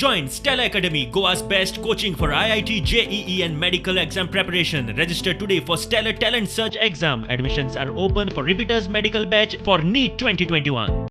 Join Stellar Academy, Goa's best coaching for IIT, JEE and medical exam preparation. Register today for Stellar Talent Search exam. Admissions are open for repeaters medical batch for NEET 2021.